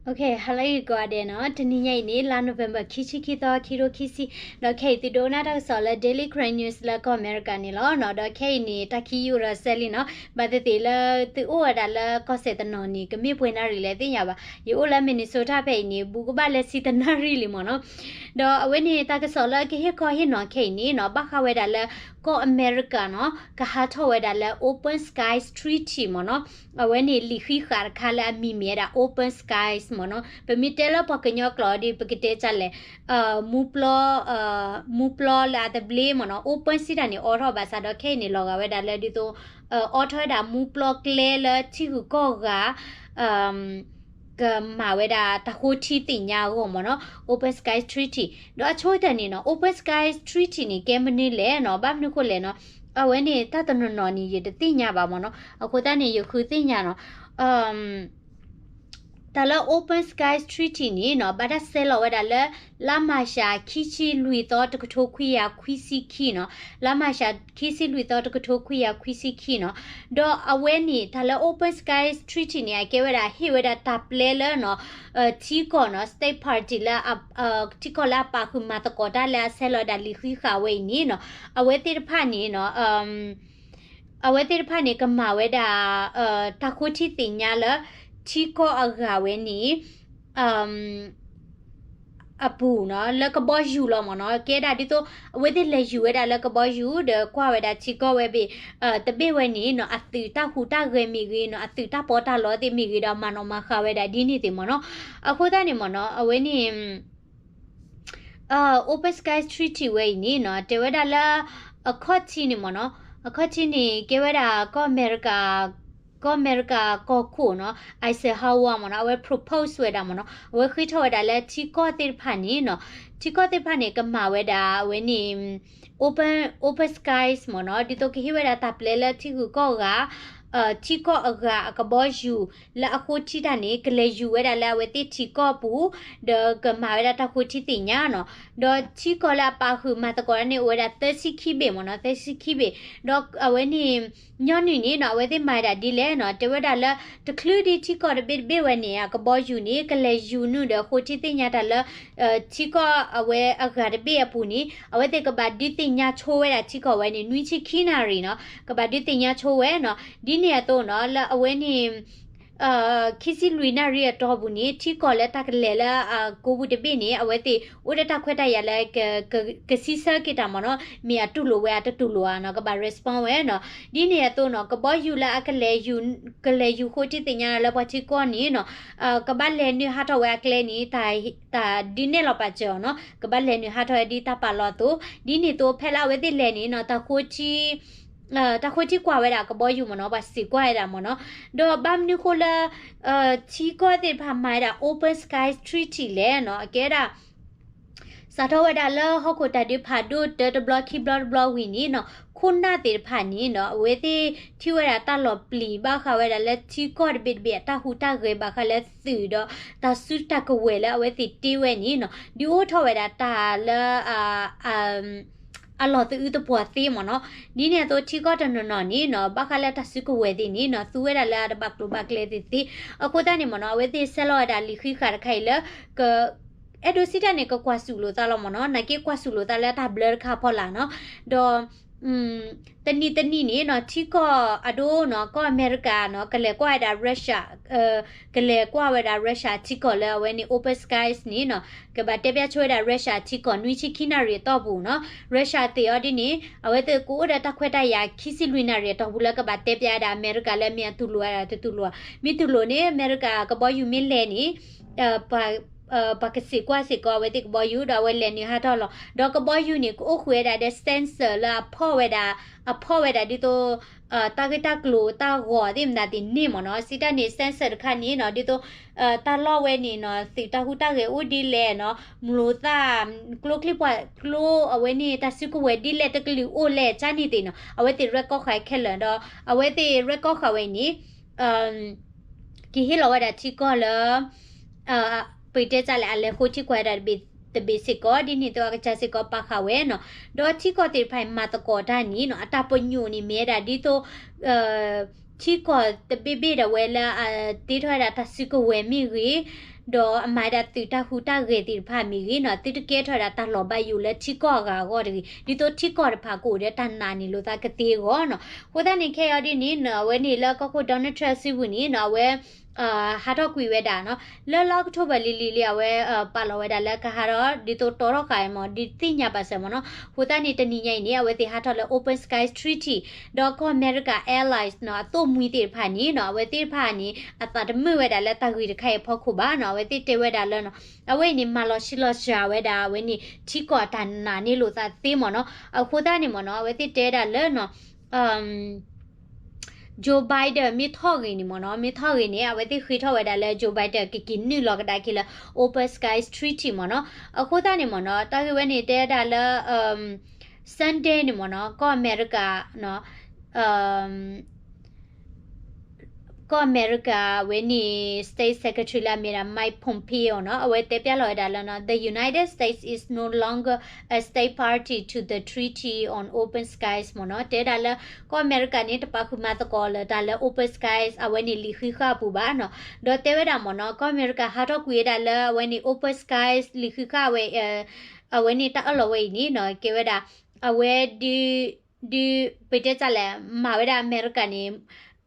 Okay, hello ကိးဂၤဒဲးနီၤ, တနံၤညါအံၤန့ၣ် လါ November ခံဆံခံသီ ခံကထိခံဆံ, ဒီးခဲအံၤသုဒိကနၣ်တၢ်ကစီၣ်လၢ Daily Karen News လၢကီၢ်အမဲရကၤန့ၣ်လီၤနီၤ. ဒီးခဲအံၤန့ၣ် တၢ်ခံယုၢ်ဒီးစဲလံနီၤ, ဘၣ်သ့ၣ်သ့ၣ်လၢသုအိၣ်ဝဲဒၣ်လၢကီၢ်စဲၣ်တနီၤန့ၣ် ကမ့ၢ်ပှဲၤနၣ်ရံၣ်လဲၣ်သ့ၣ်ညါဘၣ်. ယအိၣ်လၢ Minnesota ဖဲအံၤန့ၣ် ဘူးကဘၣ်လၢဆံတနၣ်ရံၣ်လံမ့ၢ်နီၤ. ဒီးအဝဲန့ၣ် တၢ်ကစီၣ်လၢကဟ့ၣ်ခီဟ့ၣ်နီၤခဲအံၤန့ၣ်နီၤ, ဘၣ်ဃးဝဲဒၣ်လၢကီၢ်အမဲရကၤနီၤ ကဟးထီၣ်ဝဲဒၣ်လၢ Open Skies Treaty မ့ၢ်နီၤ. အဝဲန့ၣ်လံာ်ဃံးဃာ်တခါလၢအမံၤမ့ၢ်ဝဲဒၣ် Open Skies မ့ၢ်နီၤ. ပမ့ၢ်တဲလၢပှၤကညီကျိာ်ဒီး ပကတဲဒ်လဲၣ်, မူပျီ, မူပျီလၢအသဘျ့မ့ၢ်နီၤ. Open စံးတၢ်န့ၣ် အိးထီၣ်ဘၣ်ဆၣ်ဒီး ခဲအံၤန့ၣ် လီၤဂာ်ဝဲဒၣ်လၢဒ်သိး အိးထီၣ်ဝဲဒၣ်မူပျီကျဲလၢထံဂုၤကီၢ်ဂၤ ကမၤဝဲဒၣ်တၢ်ဃိထံသ့ၣ်ညါအဂီၢ်မ့ၢ်နီၤ, Open Skies Treaty. ဒီးအဆိကတၢၢ်န့ၣ်နီၤ, Open Skies Treaty န့ၣ် ကဲမနုၤလဲၣ်နီၤ, ဘၣ်မနုၤဃိလဲၣ်နီၤ, အဝဲန့ၣ်တၢ်တနီၤနီၤန့ၣ် ယတသ့ၣ်ညါဘၣ်မ့ၢ်နီၤ. အဃိသတးန့ၣ် ယဃုသ့ၣ်ညါနီၤ, တၢ်လၢ Open Skies Treaty န့ၣ်နီၤ, ဘၣ်တၢ်ဆဲးလီၤဝဲဒၣ်လၢ လါမၤရှး ခံဆံလွံၢ်သီ တကထိခွံကယၤခွံဆံခံနီၤ, လါမၤရှး ခံဆံလွံၢ်သီ တကထိခွံကယၤခွံဆံခံနီၤ. ဒီးအဝဲန့ၣ် တၢ်လၢ Open Skies Treaty န့ၣ် အကဲဝဲဒၣ်ဟ့ၣ်ဝဲဒၣ်တၢ်ပျဲလၢနီၤ, ထံကီၢ်နီၤ, state party လၢ ထံကီၢ်လၢအပာ်ဃုာ်မၤသကိးတၢ်လၢအဆဲးလီၤဝဲဒၣ်လံာ်ဃံးဃာ်ဝဲအံၤန့ၣ်နီၤ, အဝဲသ့ၣ်တဖၣ်န့ၣ်နီၤ, အဝဲသ့ၣ်တဖၣ်န့ၣ် ကမၤဝဲဒၣ် တၢ်ဃိထံသ့ၣ်ညါလၢ ထံကီၢ်အဂၤဝဲန့ၣ် အပူၤနီၤ, လၢကဘီယူၤလီၤမ့ၢ်နီၤ. ကဲဒၣ်ဒ်သိး အဝဲသ့ၣ်လဲၤယူၤဝဲဒၣ်လၢကဘီယူၤ ဒီးကွၢ်ဝဲဒၣ်ထံကီၢ်ဝဲဘ့ၣ် တဘ့ၣ်ဝဲန့ၣ်နီၤ, အသုးတၢ်ဟူးတၢ်ဂဲၤမ့ၢ်ဂ့ၤနီၤ, အသုးတၢ်ပီးတၢ်လီသ့ၣ်မ့ၢ်ဂ့ၤဒီး မၤနီၣ်မၤဃာ်ဝဲဒၣ်ဒ်န့ၣ်သ့ၣ်မ့ၢ်နီၤ. အဃိသတးန့ၣ်မ့ၢ်နီၤ, အဝဲန့ၣ် Open Skies Treaty ဝဲအံၤန့ၣ်နီၤ, တဲဝဲဒၣ်လၢ အခီၣ်ထံးန့ၣ်မ့ၢ်နီၤ, အခီၣ်ထံးန့ၣ် ကဲဝဲဒၣ်ကီၢ်အမဲရကၤ ကီၢ်အမဲရကၤကီၢ်ခိၣ်နီၤ, Eisenhower မ့ၢ်နီၤ, အဝဲ propose ဝဲဒၣ်မ့ၢ်နီၤ, အဝဲဃ့ထီၣ်ဝဲဒၣ်လၢထံကီၢ်သ့ၣ်တဖၣ်န့ၣ်နီၤ, ထံကီၢ်သ့ၣ်တဖၣ်န့ၣ် ကမၤဝဲဒၣ်အဝဲန့ၣ် open, open skies မ့ၢ်နီၤ, ဒ်သိးကဟ့ၣ်ဝဲဒၣ်တၢ်ပျဲလၢထံဂုၤကီၢ်ဂၤ ထံကီၢ်အဂၤအကဘီယူၤ လၢအဃိထံတၢ်န့ၣ် ကလဲၤယူၤဝဲဒၣ်လၢအဝဲသ့ၣ်ထံကီၢ်ပူၤ, ဒီးကမၤဝဲဒၣ်တၢ်ဃိထံသ့ၣ်ညါနီၤ, ဒီးထံကီၢ်လၢအပာ်ဃုာ်မၤသကိးတၢ်န့ၣ် အိၣ်ဝဲဒၣ်သၢဆံခံဘ့ၣ်မ့ၢ်နီၤ, သၢဆံခံဘ့ၣ်, ဒီးအဝဲန့ၣ် ညီနုၢ်န့ၣ်နီၤ, အဝဲသ့ၣ်မၤဝဲဒၣ်ဒ်လဲၣ်နီၤ, တဲဝဲဒၣ်လၢ တချုးဒံးထံကီၢ်တဘ့ၣ်တဘ့ၣ်ဝဲန့ၣ် အကဘီယူၤန့ၣ် ကလဲၤယူၤနုာ်ဒီးဃိထံသ့ၣ်ညါတၢ်လၢ ထံကီၢ်အဝဲအဂၤတဘ့ၣ်အပူၤန့ၣ် အဝဲသ့ၣ်ကဘၣ်ဒုးသ့ၣ်ညါဆိဝဲဒၣ်ထံကီၢ်ဝဲန့ၣ် နွံဆံခံနၣ်ရံၣ်နီၤ, ကဘၣ်ဒုးသ့ၣ်ညါဆိဝဲနီၤ, ဒ်န့ၣ်အသိးနီၤ လၢအဝဲန့ၣ် ခံဆံလွံၢ်နၣ်ရံၣ်အတီၢ်ပူၤန့ၣ် ထံကီၢ်လၢတၢ်ကလဲၤလၢအကိးပူၤတဘ့ၣ်န့ၣ် အဝဲသ့ၣ်အိၣ်ဒီးတၢ်ခွဲးတၢ်ယာ်လၢ ကစံးဆၢက့ၤတၢ်မ့ၢ်နီၤ, မ့ၢ်အတူၢ်လိာ်ဝဲအတတူၢ်လိာ်ဧါနီၤ, ကဘၣ် respond ဝဲနီၤ. ဒ်န့ၣ်အသိးနီၤ ကဘီယူၤလၢအကလဲၤ ကလဲၤယူၤဃိထံသ့ၣ်ညါလၢပှၤထံကီၢ်န့ၣ်နီၤ, ကဘၣ်လဲၤနုာ်ဟးထီၣ်ဝဲအကျဲန့ၣ် တၢ်ဒုးနဲၣ်လီၤပာ်စၢၤအီၤနီၤ, ကဘၣ်လဲၤနုာ်ဟးထီၣ်ဝဲဒ်တၢ်ပာ်လီၤအသိး, ဒ်န့ၣ်အသိးဖဲလၢအဝဲသ့ၣ်လဲၤန့ၣ်နီၤ တၢ်ဃိထံ တၢ်ဃိထံကွၢ်ဝဲဒၣ်ကဘီယူၤမ့ၢ်နီၤ, ပှၤစံးကွၢ်ဝဲဒၣ်မ့ၢ်နီၤ. ဒီးဘၣ်မနုၤဃိလၢ ထံကီၢ်သ့ၣ်တဖၣ်မၤဝဲဒၣ် Open Skies Treaty လဲၣ်နီၤ, အကဲဒၣ် စးထီၣ်ဝဲဒၣ်လၢဟီၣ်ခိၣ်တၢ်ဒုးဖးဒိၣ်တၢတဘျီခံဘျီတဘျီဝံၤန့ၣ်နီၤ, ခိၣ်နၢ်သ့ၣ်တဖၣ်န့ၣ်နီၤ အဝဲသ့ၣ်ထံၣ်ဝဲဒၣ်တၢ်လီၤပျံၤဘၣ်ဃးဝဲဒၣ်လၢထံကီၢ်တဘ့ၣ်တဘ့ၣ်အတၢ်ဟူးတၢ်ဂဲၤဘၣ်ဃးလၢသုးဒီး တၢ်စုတၢ်ကဝဲၤလၢအဝဲသ့ၣ်တ့ဝဲန့ၣ်နီၤ, ဒုးအိၣ်ထီၣ်ဝဲဒၣ်တၢ်လၢ အလီၤသအုးသပှၢ်သ့မ့ၢ်နီၤ. ဒ်န့ၣ်အသိးထံကီၢ်တနီၤနီၤန့ၣ်နီၤ ဘၣ်ဃးလၢတၢ်စုကဝဲၤသ့ၣ်န့ၣ်နီၤ သူဝဲဒၣ်လၢအတဘၣ်ကျိၤဘၣ်ကျဲသ့ၣ်သ့ၣ်. အဃိသတးန့ၣ်မ့ၢ်နီၤ အဝဲသ့ၣ်ဆဲးလီၤဝဲဒၣ်လံာ်ဃံးဃာ်တခါအံၤလၢ က အဲၣ်ဒိးစံးတၢ်န့ၣ် ကကွၢ်ဆူၣ်လိာ်သးလီၤမ့ၢ်နီၤ. နာ်က့ကွၢ်ဆူၣ်လိာ်သးလၢတၢ်ဘျၢတခါအဖီလာ်နီၤ. ဒီး တနံၤတနံၤန့ၣ်နီၤ ထံကီၢ်အဒိနီၤ ကီၢ်အမဲရကၤနီၤ ကလဲၤကွၢ်ဝဲဒၣ် Russia ကလဲၤကွၢ်ဝဲဒၣ် Russia ထံကီၢ်လၢအဝဲန့ၣ် Open Skies န့ၣ်နီၤ ကဘၣ်တဲပၠးဆိဝဲဒၣ် Russia ထံကီၢ် နွံဆံခံနၣ်ရံၣ်အတီၢ်ပူၤနီၤ. Russia သ့ၣ်အီၤဒ်န့ၣ် အဝဲသ့ၣ်ကအိၣ်ဒီးတၢ်ခွဲးတၢ်ယာ် ခံဆံလွံၢ်နၣ်ရံၣ်အတီၢ်ပူၤလၢ ကဘၣ်တဲပၠးဝဲဒၣ်အမဲရကၤလၢမ့ၢ်အတူၢ်လိာ်ဝဲဒၣ်တတူၢ်လိာ်ဧါ. မ့ၢ်တူၢ်လိာ်န့ၣ် အမဲရကၤကဘီယူၤမ့ၢ်လဲၤန့ၣ် ပှၤကစံးကွၢ်စ့ၢ်ကီးအဝဲသ့ၣ်ကဘီယူၤ ဒီးအဝဲလဲၤနုာ်ဟးထီၣ်လီၤ. ဒီးကဘီယူၤန့ၣ် ကအိၣ်ဃုာ်ဝဲဒၣ်ဒီး sensor လၢအဖီၣ်ဝဲဒၣ် အဖီၣ်ဝဲဒၣ်ဒ်သိး တၢ်ဂ့ၢ်တၢ်ကျိၤတၢ်ဂီၤသ့ၣ်မတၤသ့ၣ်န့ၣ်မ့ၢ်နီၤ. စံးတၢ်န့ၣ် sensor တခါန့ၣ်နီၤ ဒ်သိး တၢ်လီၢ်ဝဲန့ၣ်နီၤ သုးတၢ်ဟူးတၢ်ဂဲၤအိၣ်ဒ်လဲၣ်နီၤ မျိာ်သၣ် ကျိချံပှၤကျိ အဝဲန့ၣ် တၢ်စုကဝဲၤဒ်လဲၣ်တကလုာ်အိၣ်လဲၣ် ကန့ၣ်သ့ၣ်နီၤ အဝဲသ့ၣ် record ဃာ်ခဲလၢာ်ဒီး အဝဲသ့ၣ် record ဃာ်ဝဲအံၤန့ၣ် ကဟ့ၣ်လီၤဝဲဒၣ်ထံကီၢ်လၢ ပတဲတၢ်လၢအလဲၤဃိထံကွၢ်ဝဲဒၣ်တဘ့ၣ်စ့ၢ်ကီး ဒ်န့ၣ်အသိးအကစၢ်စ့ၢ်ကီးပာ်ဃာ်ဝဲနီၤ. ဒီးထံကီၢ်သ့ၣ်တဖၣ်အံၤမၤသကိးတၢ်န့ၣ်နီၤ အတၢ်ပညိၣ်န့ၣ်မ့ၢ်ဝဲဒၣ်ဒ်သိး ထံကီၢ်တဘ့ၣ်ဘ့ၣ်ဒၣ်ဝဲလၢအတ့ထီၣ်ဝဲဒၣ်တၢ်စုကဝဲၤမ့ၢ်ဂ့ၤ, ဒီးအမၤဝဲဒၣ်သုးတၢ်ဟူးတၢ်ဂဲၤသ့ၣ်တဖၣ်မ့ၢ်ဂ့ၤနီၤ, သုတကဲထီၣ်ဝဲဒၣ်တၢ်လီၤဘၣ်ယိၣ်လၢထံကီၢ်အဂၤအဂီၢ်တဂ့ၤ, ဒ်သိးထံကီၢ်တဖၣ်ကအိၣ်ဒီးတၢ်နာ်န့ၢ်လိာ်သးကသ့အဂီၢ်နီၤ. အဃိသတးန့ၣ် ခဲအံၤဒ်န့ၣ်နီၤ အဝဲန့ၣ်လၢကီၢ်ခိၣ် Donald Trump စုပူၤန့ၣ်နီၤ အဝဲ ဟးထီၣ်ကွံာ်ဝဲဒၣ်နီၤ, လၢလါအီးကထိဘၢၣ်လံၤလံၤလံၤ အဝဲပာ်လီၤဝဲဒၣ်လၢကဟးထီၣ် ဒ်သိးတီထီၣ်ဃာ်အံၤမ့ၢ် ဒုးသ့ၣ်ညါဘၣ်စၢၤမ့ၢ်နီၤ. အဃိသတးန့ၣ် တနံၤညါအံၤန့ၣ် အဝဲသ့ၣ်ဟးထီၣ်လၢ Open Skies Treaty ဒီးကီၢ်အမဲရကၤ allies နီၤ အသိၣ်မှံၤသ့ၣ်တဖၣ်န့ၣ်နီၤ အဝဲသ့ၣ်တဖၣ်န့ၣ် အသးတမုာ်ဝဲဒၣ်လၢတၢ်ဂ့ၢ်တခါအံၤအဖီခိၣ်ဘၣ်နီၤ. အဝဲသ့ၣ်တဲဝဲဒၣ်လၢနီၤ အဝဲအံၤန့ၣ် မၤလီၤဆံးလီၤစှၤဝဲဒၣ် အဝဲန့ၣ် ထံကီၢ်အတၢ်နာ်န့ၢ်လိာ်သးသ့မ့ၢ်နီၤ. အဃိသတးန့ၣ်မ့ၢ်နီၤ အဝဲသ့ၣ်တဲဝဲဒၣ်လၢနီၤ Joe Biden မ့ၢ်ထီၣ်ဂ့ၤန့ၣ်မ့ၢ်နီၤ, မ့ၢ်ထီၣ်ဂ့ၤန့ၣ် အဝဲသ့ၣ်ဃ့ထီၣ်ဝဲဒၣ်လၢ Joe Biden ကက့ၤနုာ်လီၤကဒါက့ၤလၢ Open Skies Treaty မ့ၢ်နီၤ. အဃိသတးန့ၣ်မ့ၢ်နီၤ တၢ်ဂ့ၢ်ဝဲန့ၣ်တဲဝဲဒၣ်လၢ Sunday န့ၣ်မ့ၢ်နီၤ ကီၢ်အမဲရကၤ ကီၢ်အမဲရကၤဝဲန့ၣ် State Secretary လၢအမ့ၢ်ဒၣ် Mike Pompeo နီၤ အဝဲတဲပၠးလီၤဝဲဒၣ်လၢနီၤ The United States is no longer a state party to the Treaty on Open Skies မ့ၢ်နီၤ. တဲဝဲဒၣ်လၢ ကီၢ်အမဲရကၤန့ၣ် တပာ်ဃုာ်မၤသကိးလၢတၢ်လၢ Open Skies အဝဲန့ၣ်လံာ်ဃံးဃာ်အပူၤဘၣ်နီၤ. ဒီးတဲဝဲဒၣ်မ့ၢ်နီၤ ကီၢ်အမဲရကၤဟးထီၣ်ကွံာ်ဝဲဒၣ်လၢအဝဲန့ၣ် Open Skies လံာ်ဃံးဃာ်ဝဲ အဝဲန့ၣ်တၢ်အၢၣ်လီၤဝဲအံၤန့ၣ်နီၤ ကဲဝဲဒၣ် အဝဲဒုး ဒုး ပတဲတၢ်လဲၣ် မၤဝဲဒၣ်အမဲရကၤန့ၣ်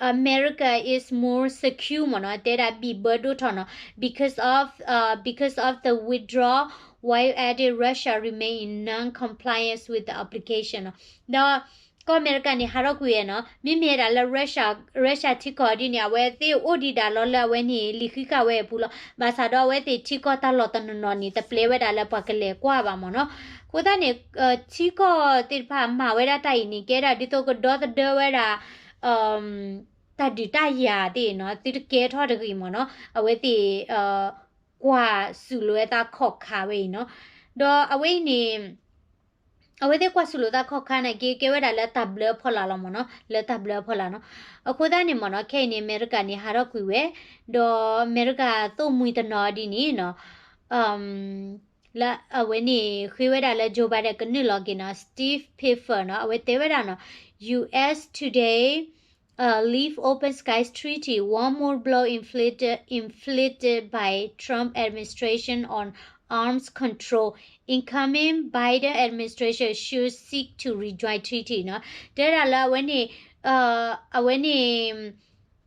America is more secure မ့ၢ်နီၤ, တဲဒၣ်ဘံၣ်ဘၢဒိၣ်ထီၣ်နီၤ because of, uh, because of the withdrawal, while adding Russia remain in non-compliance with the obligation နီၤ. ဒီးကီၢ်အမဲရကၤန့ၣ် ဟးထီၣ်ကွံာ်ဝဲနီၤ မ့မ့ၢ်ဝဲဒၣ်လၢ Russia, Russia ထံကီၢ်ဒ်န့ၣ် အဝဲသ့ၣ်အိၣ်ဒံးဒၣ်လီၤလၢအဝဲန့ၣ် လံာ်ဃံးဃာ်ဝဲအပူၤလီၤ. ဘၣ်ဆၣ်ဒီးအဝဲသ့ၣ်ထံကီၢ်တၢ်လီၢ်တနီၤနီၤန့ၣ် တပျဲဝဲဒၣ်လၢပှၤကလဲၤကွၢ်ဘၣ်မ့ၢ်နီၤ. အဃိသတးန့ၣ် ထံကီၢ်သ့ၣ်တဖၣ်မၤဝဲဒၣ်တၢ်အံၤန့ၣ် ကဲဒၣ်ဒ်သိးကဒီသဒၢဝဲဒၣ် တၢ်ဒုးတၢ်ယၤသ့ၣ်နီၤ သုတကဲထီၣ်တဂ့ၤမ့ၢ်နီၤ အဝဲသ့ၣ် ကွၢ်စူၢ်လိာ်ဝဲသးခီၣ်ခါဝဲအံၤနီၤ. ဒီးအဝဲအံၤန့ၣ် အဝဲသ့ၣ်ကွၢ်စူၢ်လိာ်သးခီၣ်ခါနာ်က့ ကဲဝဲဒၣ်လၢတၢ်ဘျၢအဖီလာ်လီၤမ့ၢ်နီၤ လၢတၢ်ဘျၢအဖီလာ်နီၤ. အဃိသတးန့ၣ်မ့ၢ်နီၤ ခဲအံၤန့ၣ် အမဲရကၤန့ၣ် ဟးထီၣ်ကွံာ်ဝဲ ဒီးအမဲရကၤသိၣ်မှံၤတနီၤဒ်န့ၣ်နီၤ လၢအဝဲန့ၣ် ဃ့ဝဲဒၣ်လၢ Joe Biden ကနုာ်လီၤက့ၤနီၤ Steve Pfeiffer နီၤ အဝဲတဲဝဲဒၣ်နီၤ U S today, uh, leave Open Skies Treaty, one more blow inflicted, inflicted by Trump administration on arms control. Incoming Biden administration should seek to rejoin treaty နီၤ. တဲဒၣ်လၢအဝဲန့ၣ် အဝဲန့ၣ်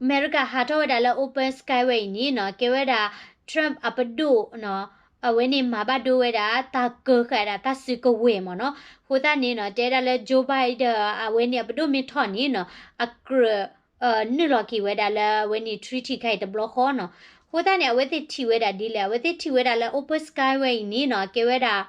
အမဲရကၤဟးထီၣ်ဝဲဒၣ်လၢ Open Sky ဝဲအံၤန့ၣ်နီၤ ကဲဝဲဒၣ် Trump အပဒိၣ်နီၤ အဝဲန့ၣ်မၤဘၣ်ဒိဝဲဒၣ် တၢ်ကၢဃာ်ဒၣ်တၢ်စုကဝဲၤမ့ၢ်နီၤ. အဃိသတးန့ၣ်နီၤ တဲဒၣ်လၢ Joe Biden အဝဲန့ၣ်အပဒိၣ်မ့ၢ်ထီၣ်န့ၣ်နီၤ အကြၢး နုာ်လီၤက့ၤဝဲဒၣ်လၢအဝဲန့ၣ် treaty ခါအံၤတဘျီဃီနီၤ. အဃိသတးန့ၣ် အဝဲသ့ၣ်ထံၣ်ဝဲဒၣ်ဒ်လဲၣ်, အဝဲသ့ၣ်ထံၣ်ဝဲဒၣ်လၢ Open Sky ဝဲအံၤန့ၣ်နီၤ ကဲဝဲဒၣ်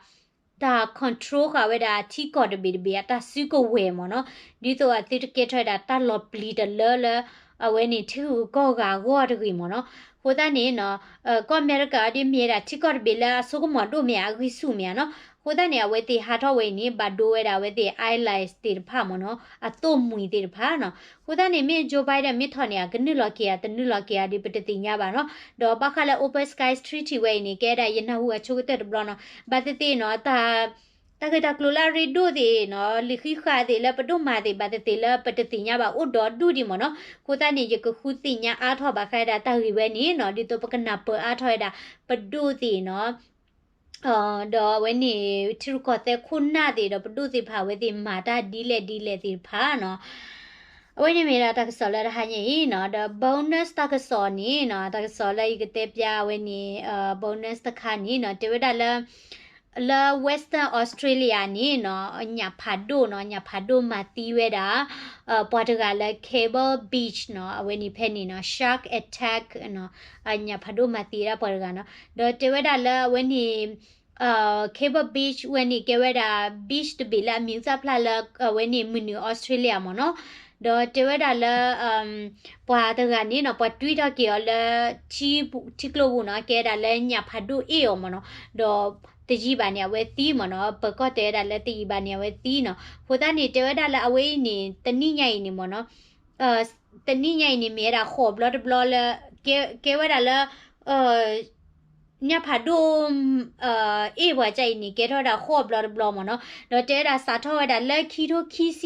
တၢ် control ဃာ်ဝဲဒၣ်ထံကီၢ်တဘ့ၣ်တဘ့ၣ်အတၢ်စုကဝဲၤမ့ၢ်နီၤ, ဒ်သိးအသုတကဲထီၣ်ဝဲဒၣ်တၢ်လီၤပျံၤတလၢလၢ အဝဲန့ၣ်ထံဂုၤကီၢ်ဂၤအဂီၢ်တဂ့ၤမ့ၢ်နီၤ. အဃိသတးန့ၣ်နီၤ ကီၢ်အမဲရကၤဒ်မ့ၢ်ဝဲဒၣ်ထံကီၢ်တဘ့ၣ်လၢအစိကမီၤဒိၣ်မ့ၢ်ဧါ အဂံၢ်ဆူၣ်မ့ၢ်ဧါနီၤ. အဃိသတးန့ၣ် အဝဲသ့ၣ်ဟးထီၣ်ဝဲအံၤန့ၣ် ဘၣ်ဒိဝဲဒၣ်အဝဲသ့ၣ် allies သ့ၣ်တဖၣ်မ့ၢ်နီၤ, အသိၣ်မှံၤသ့ၣ်တဖၣ်နီၤ. အဃိသတးန့ၣ် မ့ၢ် Joe Biden မ့ၢ်ထီၣ်န့ၣ် အကနုာ်လီၤက့ၤဧါ တနုာ်လီၤက့ၤဧါဒ်ပတသ့ၣ်ညါဘၣ်နီၤ. ဒီးဘၣ်ဃးလၢ Open Skies Treaty ဝဲအံၤန့ၣ် ကဲဒၣ်ယနၢ်ဟူအဆိကတၢၢ်တဘျီနီၤ. ဘၣ်သ့ၣ်သ့ၣ်နီၤ တၢ် တၢ်ဂ့ၢ်တၢ်ကျိၤလၢအရ့ဒိၣ်သ့ၣ်နီၤ လံာ်ဃံးဃာ်သ့ၣ်လၢပဒိၣ်မၤသ့ၣ် ဘၣ်သ့ၣ်သ့ၣ်လၢပတသ့ၣ်ညါဘၣ် အိၣ်ဒီဒူၣ်ဒံးမ့ၢ်နီၤ. အဃိသတးန့ၣ် ယကဃုသ့ၣ်ညါအါထီၣ်ဘၣ်ဃးဒၣ်တၢ်ဂ့ၢ်ဝဲန့ၣ်နီၤ ဒ်သိးပကနၢ်ပၢၢ်အါထီၣ်ဝဲဒၣ် ပဒိၣ်သ့ၣ်နီၤ ဒီးအဝဲန့ၣ် ထံရူၢ်ကီၢ်သဲးခိၣ်နၢ်သ့ၣ်ဒီးပဒိၣ်သ့ၣ်တဖၣ် အဝဲသ့ၣ်မၤတၢ်ဒ်လဲၣ်ဒ်လဲၣ်သ့ၣ်တဖၣ်နီၤ. အဝဲန့ၣ်မ့ၢ်ဒၣ်တၢ်ကစီၣ်လၢတဟါညါအံၤနီၤ. ဒီး bonus တၢ်ကစီၣ်န့ၣ်နီၤ တၢ်ကစီၣ်လၢယကတဲပၠးအဝဲန့ၣ် bonus တခါန့ၣ်နီၤ တဲဝဲဒၣ်လၢ လၢ Western Australia န့ၣ်နီၤ ညၣ်ဖးဒိၣ်နီၤ ညၣ်ဖးဒိၣ်မၤသံဝဲဒၣ် ပှၤတဂၤလၢ Cable Beach နီၤ အဝဲန့ၣ်ဖဲန့ၣ်နီၤ shark attack နီၤ ညၣ်ဖးဒိၣ်မၤသံဝဲဒၣ်ပှၤတဂၤနီၤ. ဒီးတဲဝဲဒၣ်လၢအဝဲန့ၣ် Cable Beach ဝဲန့ၣ်ကဲဝဲဒၣ် beach တဘ့ၣ်လၢအမံၤသၣ်ဖျါလၢအဝဲန့ၣ်မုၢ်နုာ် Australia မ့ၢ်နီၤ. ဒီးတဲဝဲဒၣ်လၢ ပှၤတဂၤန့ၣ်နီၤ ပှၤတွံၢ်ထီၣ်က့ၤအီၤလၢ ထံပူၤ ထံကျိပူၤနီၤ ကဲဒၣ်လၢညၣ်ဖးဒိၣ်အ့ၣ်အီၤမ့ၢ်နီၤ. ဒီးတယံာ်ဘၣ်န့ၣ် အဝဲသံမ့ၢ်နီၤ. ပၢၤကီၢ်တဲဝဲဒၣ်လၢတယံာ်ဘၣ်န့ၣ် အဝဲသံနီၤ. အဃိသတးန့ၣ် တဲဝဲဒၣ်လၢအဝဲအံၤန့ၣ် တနံၣ်ညါအံၤန့ၣ်မ့ၢ်နီၤ တနံၣ်ညါအံၤန့ၣ် မ့ၢ်ဝဲဒၣ်ဃိးဘျီတဘျီလၢ ကဲ ကဲဝဲဒၣ်လၢ ညၣ်ဖးဒိၣ် အ့ၣ်ပှၤကၢ်အံၤန့ၣ် ကဲထီၣ်ဝဲဒၣ်ဃိးဘျီ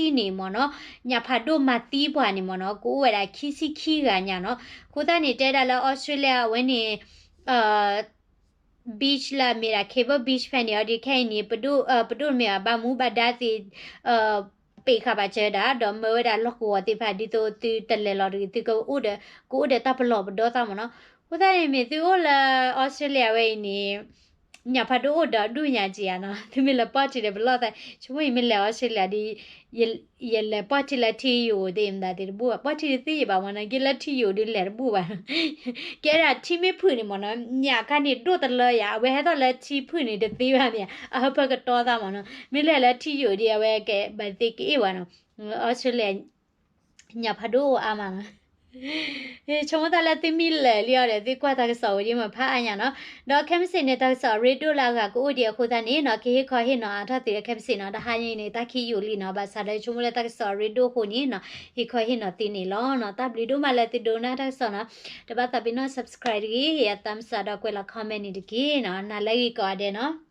တဘျီမ့ၢ်နီၤ. ဒီးတဲဝဲဒၣ်စးထီၣ်ဝဲဒၣ်လၢခံထိခံဆံန့ၣ်မ့ၢ်နီၤ ညၣ်ဖးဒိၣ်မၤသံပှၤန့ၣ်မ့ၢ်နီၤ ကအိၣ်ဝဲဒၣ်ခံဆံခံဂၤညါနီၤ. အဃိသတးန့ၣ် တဲဝဲဒၣ်လၢ Australia အဝဲန့ၣ် beach လၢအမ့ၢ်ဒၣ် Cable Beach ဖဲန့ၣ်အီၤဒီး ခဲအံၤန့ၣ် ပဒိၣ် ပဒိၣ်မ့ၢ်ဘၣ် ဘၣ်မူဘၣ်ဒါသ့ၣ် ပ့းဃာ်ဘၣ်စၢၤဒၣ် ဒီးမၢဝဲဒၣ်လီၢ်ကဝီၤသ့ၣ်တဖၣ် ဒ်သိးသုတလဲၤလီၤတဂ့ၤ သုကအိၣ်ဒီး ကအိၣ်ဒီးတၢ်ပလီၢ်ပဒီသးမ့ၢ်နီၤ. အဃိသတးန့ၣ် မ့ၢ်သုအိၣ်လၢ Australia ဝဲအံၤန့ၣ် ညၣ်ဖးဒိၣ်အိၣ်ဒီးဒူၣ်ညါက့ၤဧါနီၤ, သုမ့ၢ်လဲၤပီၢ်ထံဒီးပလီၢ်သး ဆိကမိၣ်ယမ့ၢ်လဲၤ Australia ဒီး ယလဲၤပီၢ်ထံလၢထံယိာ်သ့ၣ်မတၤသ့ၣ်တဘူၣ်ဘၣ်, ပီၢ်ထံတသ့ယံာ်ဘၣ်မ့ၢ်နီၤ, က့လၢထံယိာ်ဒီးလဲၤတဘူၣ်ဘၣ်နီၤ. ကဲဒၣ်ထံမ့ၢ်ဖုၣ်န့ၣ်မ့ၢ်နီၤ, ညၣ်ခါန့ၣ်ဒိၣ်တလၢယၤ, အဝဲဟဲထီၣ်လၢထံဖုၣ်န့ၣ်တသ့ဘၣ်မ့ၢ်ဧါ, အဟၢဖၢကတီသးမ့ၢ်နီၤ, မ့ၢ်လဲၤလၢထံယိာ်ဒီး အဝဲကဘၣ်သ့ကအ့ၣ်ဝဲနီၤ, Australia ညၣ်ဖးဒိၣ်အိၣ်အါမးနီၤ. ဆိကမိၣ်သးလၢသုမ့ၢ်လဲၤလံအီၤဒီး သုကွၢ်တၢ်ကစီၣ်ဝဲဒ်မ့ၢ်ဖးအါညါနီၤ, ဒီးခဲမုၢ်ဆ့ၣ်န့ၣ် တၢ်ကစီၣ်အရ့ဒိၣ်လၢအဂၤကအိၣ်ဒံးအဃိသတးန့ၣ်နီၤ, ကဟ့ၣ်ခီဟ့ၣ်နီၤအါထီၣ်သုဒီးခဲမုၢ်ဆ့ၣ်နီၤ, တဟါညါအံၤန့ၣ် တၢ်ခံယိာ်လံနီၤ, ဘၣ်ဆၣ်ဒီးဆိကမိၣ်လၢတၢ်ကစီၣ်အရ့ဒိၣ်အဃိန့ၣ်နီၤ, ဟ့ၣ်ခီဟ့ၣ်နီၤသုန့ၣ်လီၤနီၤ, တၢ်ဘျုးဒိၣ်မးလၢသုဒိကနၣ်တၢ်ကစီၣ်နီၤ, တဘၣ်သးပ့ၤနီၣ် subscribe တဂ့ၤ, အသးမုၢ်စးဒီးကွဲးလီၤ comment န့ၣ်တက့ၢ်နီၤ, နၤလၢဂ့ၤကိးဂၤဒဲးနီၤ.